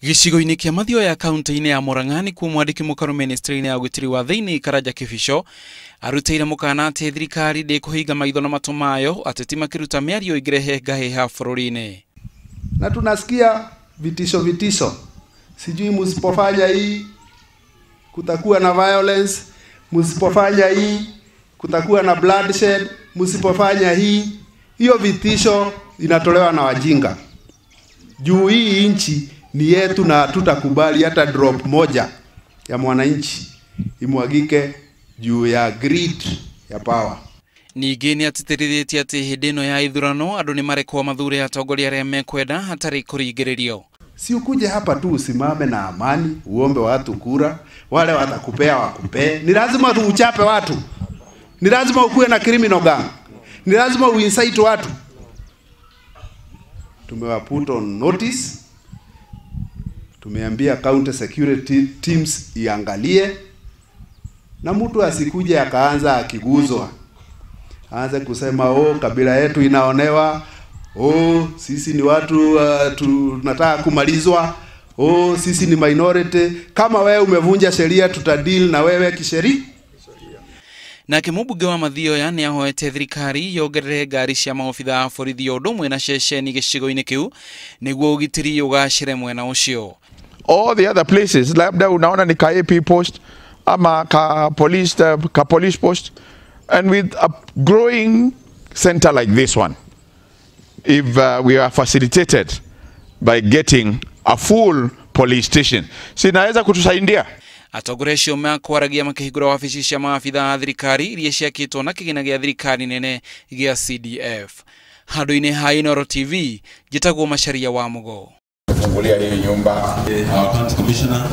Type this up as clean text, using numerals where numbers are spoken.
Gĩcigo-inĩ kĩa Mathioya kaunti-inĩ ya Murang'a nĩkuo mwandĩki mũkaru ministry-inĩ ya ũgitĩri wa thĩinĩ Karanja Kĩbico arutĩire mũkana atĩ thirikari ndĩkũhinga maitho na matũ mayo ateti makĩruta mĩario ĩngĩrehe ngahĩha bũrũri-inĩ. Na tunasikia vitisho vitisho, sijui msipofanya hii kutakuwa na violence, msipofanya hii kutakuwa na bloodshed, msipofanya hii. Hiyo vitisho inatolewa na wajinga. Juu hii nchi ni yetu na hatutakubali hata drop moja ya mwananchi imwagike juu ya greed ya power. Ningĩ nĩ atĩtĩrithĩtie atĩ hĩndĩ ĩno ya ithurano andũ nĩ marekwo mathure atongoria arĩa mekwenda hatarĩ kũringĩrĩrio. Si ukuje hapa tu usimame na amani uombe watu kura, wale watakupea wakupee. Ni lazima tu uchape watu, ni lazima ukuwe na criminal gang, ni lazima uincite watu. Tumewa put on notice, tumeambia county security teams iangalie, na mtu asikuje akaanza akiguzwa aanze kusema oh, kabila yetu inaonewa, oh, sisi ni watu tunataka kumalizwa, oh, sisi ni minority. Kama wewe umevunja sheria tutadeal na wewe kisheria. Nake mũmbunge wa Mathioya nĩ ahoete thirikari yongerere ngari cia maobitha a borithi o ũndũ ũmwe na ceceni gĩcigo-inĩ kĩu nĩguo ũgitĩri ũgacĩre mwena ũcio. All the other places labda unaona ni ka AP post ama ka police post, and with a growing center like this one, if we are facilitated by getting a full police station, si naweza kutusaidia. Atongoria acio makwaragia makĩhingũra wabici cia maabitha a thirikari iria ciakĩtwo na kĩgĩna gĩa thirikari nene gĩa CDF. Handũ-inĩ ha Inooro TV, njĩtagwo Macharia wa Mũgo. Kufungulia hii nyumba Our county commissioner.